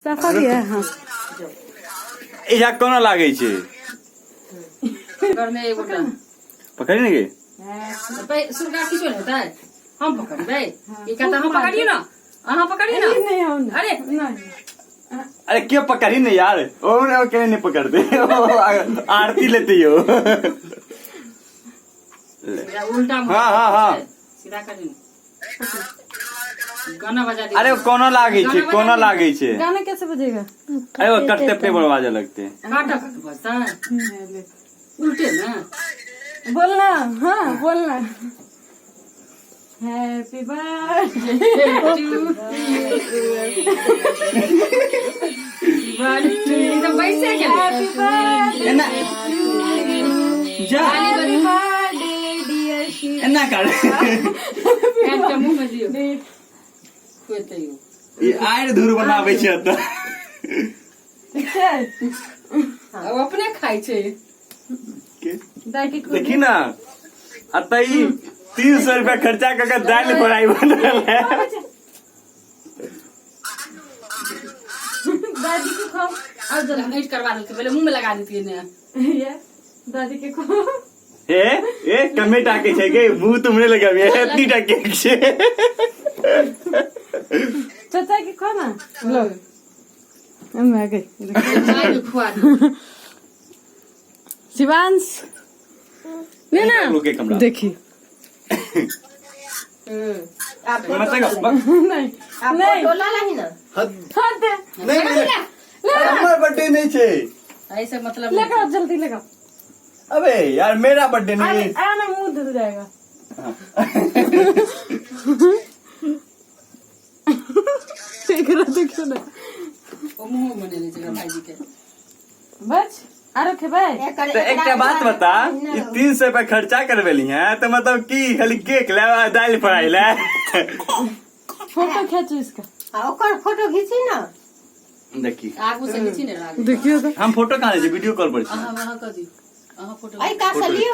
साफा भी है। हाँ। इहा कोना लागै छै? घरमे एगोटा। पकड़ी ने गे। सुरगा किछो नहि हेतै, हम पकड़बै। ई कहता हम पकड़िए ना, अहाँ पकड़िए ना। नहीं, हम नहीं। अरे। नहीं। अरे, क्यों पकड़ी नहीं यार? ओ ओ क्यों नहीं पकड़ते? ओ, आरती लेते हो। ले। सीधा उल्टा मुँह। हाँ। सीधा करी ने, गाना बजा दियौ। अरे, ओ कोना लागै छै, कोना लागै छै? गाना कैसे बजेगा? अरे, वो कटते अपने बड़वाजे लगते हैं। काटा कट बजतै उल्टे ने। बोलना, हाँ, बोलना, हैप्पी बर्थडे। ई तऽ बैसे गेलै। Happy birthday. एना जा। Happy birthday dear Shiv. एना कर। काटि कऽ मुँहमे दियौ, खुएतै ओ। ई आयर धूर बनाबै छै एतऽ। ठीक छै। आ ओ अपने खाइ छै। के? दाइ के। देखी ना, एतऽ ई 300 रुपया खर्चा कऽ के दालि फ्राई बनल है। दादी के खाओ। आब जरा ऐंठ करवा देलकै, पहिले मुँहमे लगा देतियै ने। ये दादी के खाओ। ए ए, कमे टाके छै गे, मुंह तुमरे लगाबी, एतनी टा केक छै। चाचा के खाओ ना। लो, हम आ गई। चाय के खुआ दियौ। शिवांश, ले ना। लोके कमरा। देखी। मतलब नहीं नहीं। फोटो ला लाही ना। हाँ, दे। नहीं नहीं, हमर बर्थडे नहीं छै। ऐसे मतलब। लेकर आओ, जल्दी लेकर। अबे यार, मेरा बर्थडे नहीं। अरे आ ना, मुंह धुल जाएगा। देख रहा, देखियो ना। ओ मुँह बनेने छै भाईजी के। बच आरो खेबै। तऽ एकटा बात बता, ई 300 रुपया खर्चा करबेली है तऽ मतलब की खाली केक ले आ दालि फ्राई ले? फोटो खींचो इसका। आ ओकर फोटो घीची ना। देखी। आगू से घीची ने आगू। देखियो तो। हम फोटो कहाँ लै छी? वीडियो कॉल पर छी। अहाँ वहाँ कऽ दियौ, अहाँ फोटो। एहि कात से लियौ।